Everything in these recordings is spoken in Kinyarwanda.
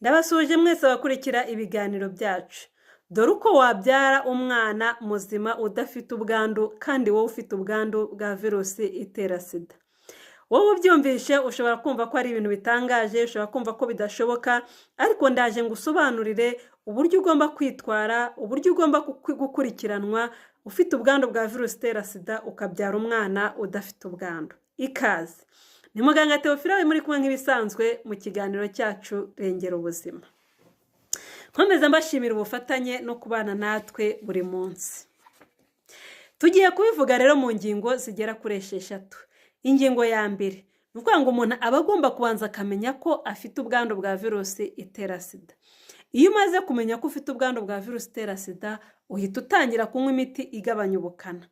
Ndabasuhuje mwese abakurikira ibiganiro byacu. Dore uko wabyara umwana muzima udafite ubwandu kandi wowe ufite ubwandu bwa virusi itera SIDA. Wowe ubyumvishe ushobora kumva ko ari ibintu bitangaje, ushobora kumva ko bidashoboka, ariko ndaje ngusobanurire uburyo ugomba kwitwara, uburyo ugomba gukurikiranwa ufite ubwandu bwa virusi itera SIDA ukabyara umwana udafite ubwandu. Ikaze! Ni muganga Theophile muri kumwe nk'ibisanzwe mu kiganiro cyacu Rengera Ubuzima. Nkomeza mbashimira ubufatanye no kubana natwe buri munsi. Tugiye kubivuga rero mu ngingo zigera kuri 6. Ingingo ya mbere ni ukuvuga ngo umuntu aba agomba kubanza akamenya ko afite ubwandu bwa virusi itera SIDA. Iyo umaze kumenya ko ufite ubwandu bwa virusi itera SIDA, uhita utangira kunywa imiti igabanya ubukana.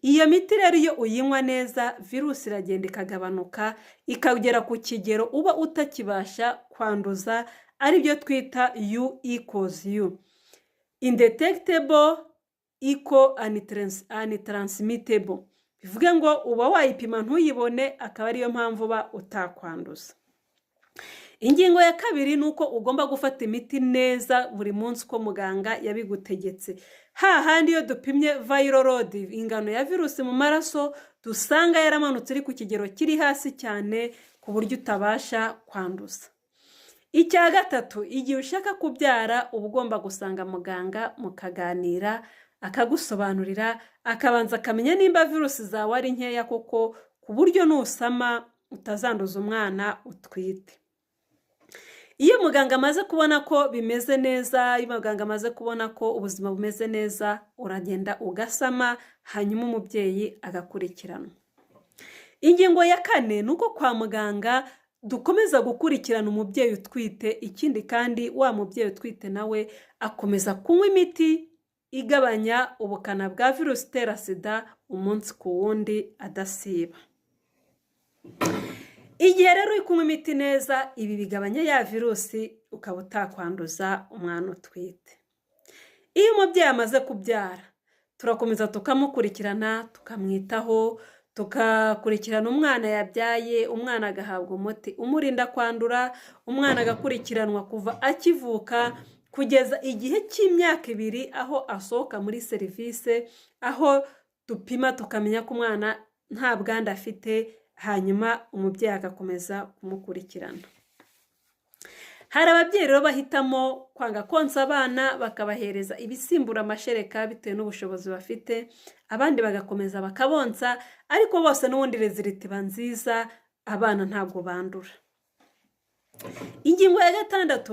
Iyo miti rero iyo uyinywa neza, virusi iragenda ikagabanuka, ikagera ku kigero uba utakibasha kwanduza, aribyo twita U equals U. Undetectable equal untransmittable. Bivuge ngo uba wayipima ntuyibone, akaba ariyo mpamvu uba utakwanduza. Ingingo ya kabiri ni uko ugomba gufata imiti neza buri munsi uko muganga yabigutegetse. Hahandi iyo dupimye viral load, ingano ya virusi mu maraso, dusanga yaramanutse iri ku kigero kiri hasi cyane ku buryo utabasha kwanduza. Icya gatatu, igihe ushaka kubyara uba ugomba gusanga muganga mukaganira, akagusobanurira, akabanza akamenya nimba virusi zawe ari nkeya koko, ku buryo nusama utazanduza umwana utwite. Iyo muganga amaze kubona ko bimeze neza, iyo muganga amaze kubona ko ubuzima bumeze neza, uragenda ugasama, hanyuma umubyeyi agakurikiranwa. Ingingo ya kane ni uko kwa muganga dukomeza gukurikirana umubyeyi utwite. Ikindi kandi, wa mubyeyi utwite nawe akomeza kunywa imiti igabanya ubukana bwa virusi itera SIDA umunsi ku wundi adasiba. Igihe rero uri kunywa imiti neza, ibi bigabanya ya virusi, ukaba utakwanduza umwana utwite. Iyo umubyeyi amaze kubyara, turakomeza tukamukurikirana, tukamwitaho, tugakurikirana umwana yabyaye, umwana agahabwa umuti umurinda kwandura, umwana agakurikiranwa kuva akivuka kugeza igihe cy'imyaka 2, aho asohoka muri serivisi, aho dupima tukamenya ko umwana nta bwandu afite, hanyuma umubyeyi agakomeza kumukurikirana. Hari ababyeyi rero bahitamo kwanga konsa abana, bakabahereza ibisimbura amashereka bitewe n'ubushobozi bafite, abandi bagakomeza bakabonsa, ariko bose n'ubundi result iba nziza, abana ntabwo bandura. Ingingo ya gatandatu